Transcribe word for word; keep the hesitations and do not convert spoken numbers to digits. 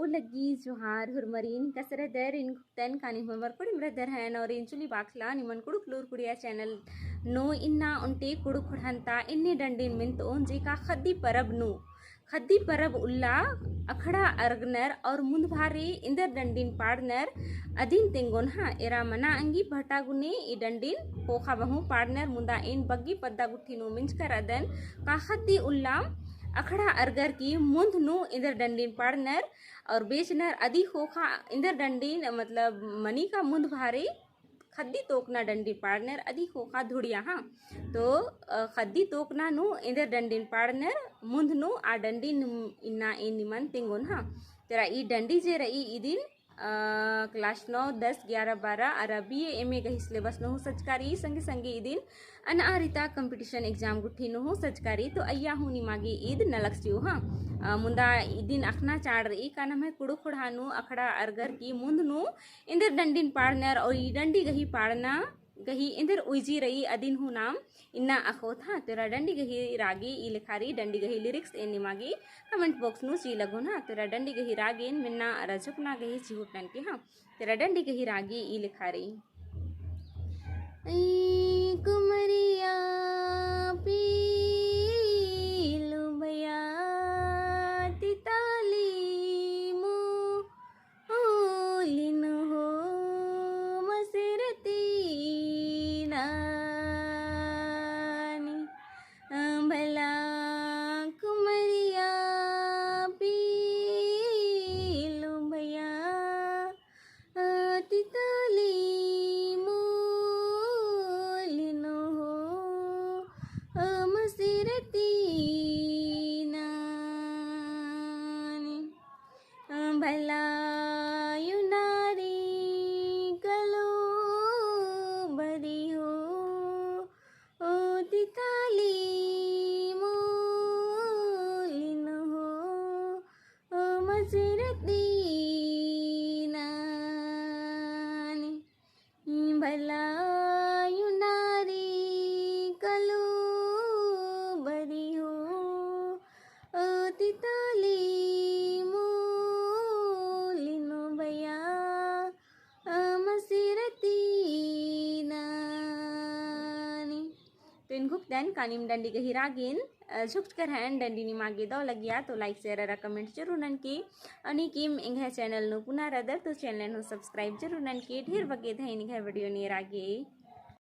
लग्गी जोहार हुरमरिन कसरदर इन तन कानी हमर कुड़िम रदर हन और इंचुली बाखला निमन कुड़ुक लूर कुड़िया channel नू इन्ना ओन्टे कुड़ुक खुड़हन्ता इन्ने डंडिन मिन्त ओन जेका ख़द्दी परब नू, ख़द्दी परब उल्ला अखड़ा अरगनर और मुन्दभारे इन्दर डंडिन पाड़नर अदिन तेंगोन हाँ। एरा मना अंगी भटा गुने ई डंडिन ख़ोख़ा बहूँ पाड़नर मुन्दा एन बग्गी पद्दा गुट्ठी नू मिंजकर अदन का ख़द्दी उल्ला अखड़ा अरगर की मुन्द नू इन्दर डंडिन पाड़नर और बेचनर अदी ख़ोख़ा इन्दर डंडिन मतलब मनी का मुन्दभारे ख़द्दी तोकना डंडिन पाड़नर अदी ख़ोख़ा धुड़िया हाँ। तो, अ, ख़द्दी तोकना नू इन्दर डंडिन पाड़नर मुन्द नू आ डंडिन इन्ना एन निमन तेंगोन हाँ। तेरा ई डंडी जे रई इदिन, अ, class नौ, दस, ग्यारह, बारह अरा B A, M A गही syllabus नू हूँ सचकारी संगे संगे इदिन अनआरिता competition exam गुट्ठी नू हूँ सचकारी। तो अइया हूँ निमागे ईद नलख चिओ हाँ। अ, मुन्दा इदिन अख़ना चाड़ रई का नम्है कुड़ुक खुड़हा नू अखड़ा अरगर की मुन्द नू इन्दर डंडिन पाड़नर और ई डंडी गही पाड़ना गही इन्दर उइजी रई अदिन हूँ नाम इन्ना अख़ोत हाँ। तेरा डंडी गही रागी ई लेखा रई डंडी गही lyrics एन निमागे comment box नू ची लगोन हाँ। तेरा डंडी गही रागेन मेन्ना अरा झुकना गही चिहुट ननके हाँ। तेरा डंडी गही रागी ई लेखा रई। ई कुमरिया पीलू भया तिताली मू ओलिन हो मसरती नानी। भला कुमरिया पीलू भया तिताली मू ओलिन हो मसरती नानी। भला यू नारी कलू बरी हो ओ तिताली मू ओलिन हो ओ मसरती नानी। भला यू नारी कलू बरी हो ओ तिताली मू ओलिन भया मसरती नानी। तो एन घुकदन कानिम डंडी गही रागेन, अ, झुकचकर हन डंडी निमागे दव लगिया तो like, share अरा comment जरूर ननके। अनि किम एंग्है channel नू पुना रदर तो channel नू subscribe जरूर ननके। ढेर बग्गे धइन एंग्है video नेर आगे।